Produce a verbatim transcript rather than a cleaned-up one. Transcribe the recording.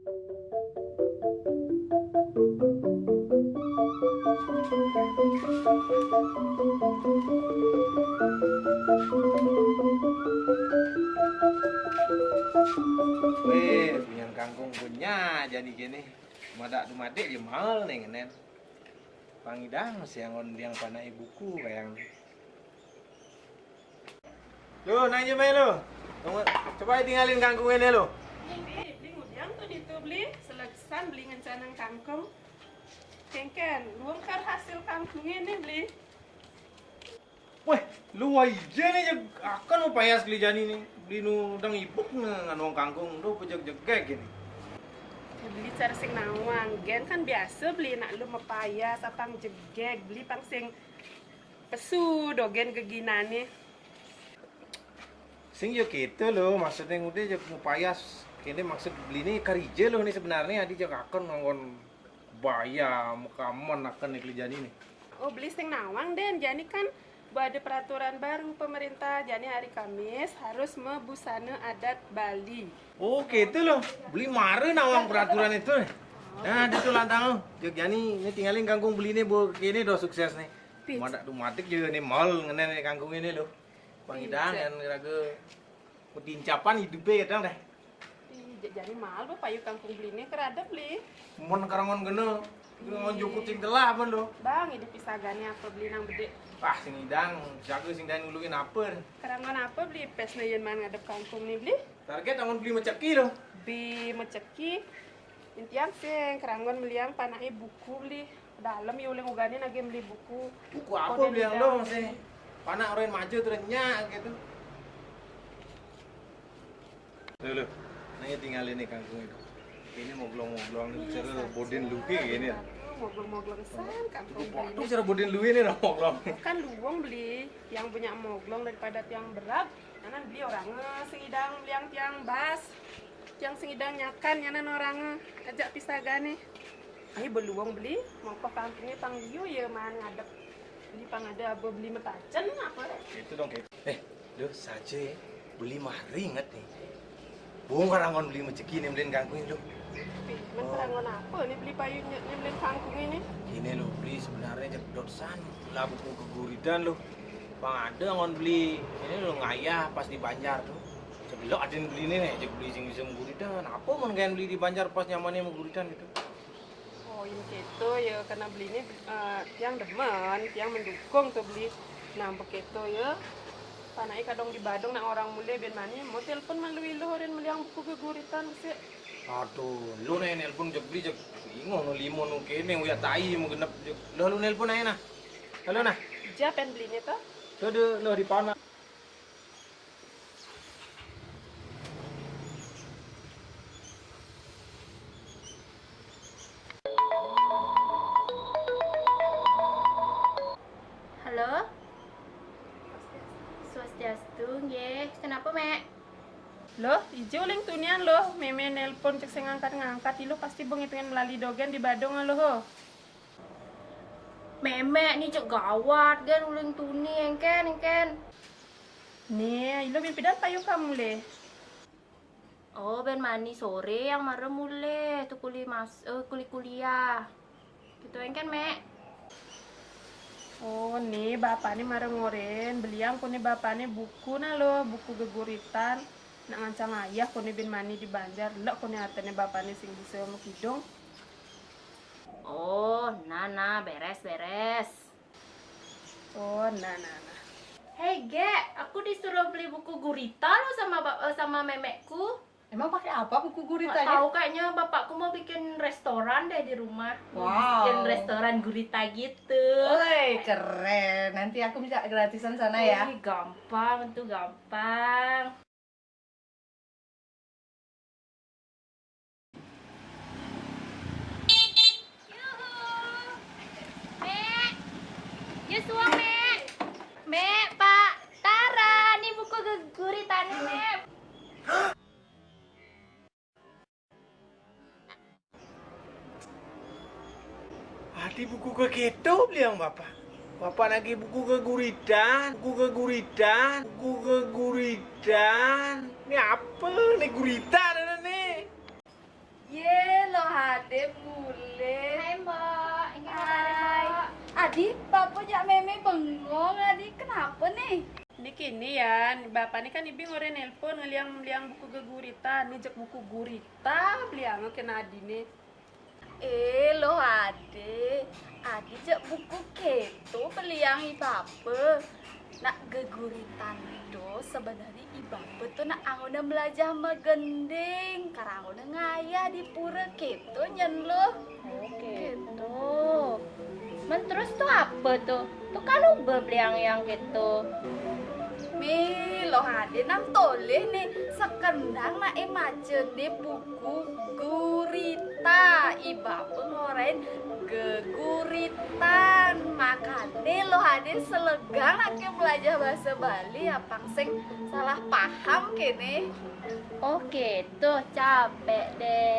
Wéh, punyan kangkung punyan jani kéné. Madak dumadik ya mahal nih ngenen. Pang idang sing anggon liang panaké buku kayang. Lo, nang jemé lo. Coba tinggalin kangkung ini lo. Beli, beli ngudiang tuh ditu beli, selegesan beli ngencanang kangkung. Kéngkén, luwung kar hasil kangkung ini beli. Wéh, lo waé jé né, jeg akan mapayas keli jani né. Beli nu dang ibuk né nganuang kangkung, do pejeg-jegeg ini. Beli cara sing nawang, gén kan biasa beli nak lu mapayas apang jegeg, beli pang sing pesu dogén geginané. Sing ya kéto lo, maksudné ngudiang jeg mapayas. Kéné maksud beliné karija lo né sebenarné, adi jeg akan nganggon baya makamen akan keli jani né. Oh, beli sing nawang dén. Jani kan ba ada peraturan baru pemerintah. Jani hari Kamis harus mabusana adat Bali. Oh, kéto lo. Beli mara nawang peraturan itu né. Nah, ditu lantang lo. Jeg jani né tinggalin kangkung beliné bo kéné do sukses né. Madak dumadik jé né mahal ngenen né kangkung ini lo. Pang idang ngén raga kutincapan idupé kadang deh. Ih, ja-, jani mahal ba payu kangkung beliné kar ada beli. Mun karangon gena, ngon jukut sing telah pun lo. Bang, idup pisagané apa beli nang bedé? Ah, sing idang, jaga sing dai nulungin apa. Karangon apa beli pes na yén maan ngadep kangkung né beli? Target anggon beli maceki lo. Beli maceki. Intian sing karangon meliang panaké buku beli. Dalem ya uleng ugané nagih beli buku. Buku apa beli yang lo masih? Panak orang maja tuh nyak gitu. Lo, lo. Nanya tinggalin nih kangkung itu. Ini moglong-moglong nih, cara bodin lu kayak gini ya. Moglong-moglong san kangkung. Itu cara bodin lu ini dong moglong. Kan luwung beli yang punya moglong daripada yang berat. Nyanan beli orangé sing idang beli yang tiang bas. Tiang sing idang nyakan nyanan orangé ajak pisagané. Ayo beluang beli, mongko kangkungé pang liu ya maan ngadep. Beli pang ada apa beli metacen apa? Itu dong kayak. Eh, lo saja ya. Beli mari inget nih. Bongkar anggon beli maceki nih beliin kangkung lo. Pi, men karangon apa nih beli payu ny-, nyembelin kangkung ini? Ini lo beli sebenarnya jeg dot san lah buku geguritan lo. Pang ada anggon beli ini lo ngayah pas di Banjar tuh. Sebelum ada yang beli ini nih, jeg beli sing bisa mengguritan. Apa mun kayak beli di Banjar pas nyamannya mengguritan gitu? Oh, yén kéto ya karena beliné eh, tiang demen, tiang mendukung tuh beli. Nah, bekéto ya. Panaké kadang di Badung nak orang mulai bén mani, mau telepon malu iluh orang meliang buku geguritan sih. Aduh, lo nih nelpon jeg beli jeg bingung no limo no kéné uya tai mau genep jeg. Lo lo nelpon aja nah. Halo nah. Ija pén beliné tuh. Tuh deh lo di pana. Halo? Swastiastu, nggih. Kenapa, Mek? Loh, ijo ling tunian loh, mémé nelpon cek sing ngangkat-ngangkat, ilo pasti bengi pengen melali dogén di Badung loh. Mémé ni cek gawat, gén uling tuni, engkén, engkén. Nih, ilo mimpi dan payu kamu leh. Oh, bén mani soré yang marem mulih, tuh kuli mas-, eh, kuli kuliah. Gitu engkén, Mek. Oh, nih bapané marem ngoréh, beliang koné bapané buku nah lo, buku geguritan. Nak ngancang ayah koné bén mani di Banjar, lek koné aténé bapané sing bisa mekidung. Oh, nah, nah, beres, beres. Oh, nah, nah, nah. Hei, Gek, aku disuruh beli buku gurita loh sama bap-, eh, sama memekku. Emang pakai apa buku guritanya? Nggak tahu, kayaknya bapakku mau bikin restoran deh di rumah. Mau bikin restoran gurita gitu. Woi, keren. Nanti aku bisa gratisan sana ya. Ih, gampang, itu gampang. Yuhu. Mek. Yuswa, Mek. Mek, Pak. Tara, ini buku ge-, guritané, Mek. Adi buku gegeto beliang bapak. Bapak nagih buku geguritan, buku geguritan, buku geguritan. Ini apa nih guritan ini nih? Yé, Dek bule. Hai, Mbok. Ini kabarnya, Hai. Mbok? Adi, Bapak jak Meme bengong, Adi. Kenapa nih? Ini kini, Yan. Bapak ini kan ibi ngorek nelpon, ngeliang-liang buku geguritan. Ini jak buku gurita, beliang kena Adi nih. Eh, loh, Ade. Adi jak buku keto beliang i Bapak. Nak geguritan tu sebenarnya i Bapak tu nak anggona melajah megending, kar anggona ngayah di pura keto nyen loh. Oh, keto. Man terus tu apa tu? Tu kalu bebeliang yang keto. Mi loh ade nang toleh ni sekendang nak e maca di buku gurita. I Bapak ngorain geguritan. Makane loh ade selegang nak ke belajar bahasa Bali, apang sing salah paham kene. Oke, tuh capek deh.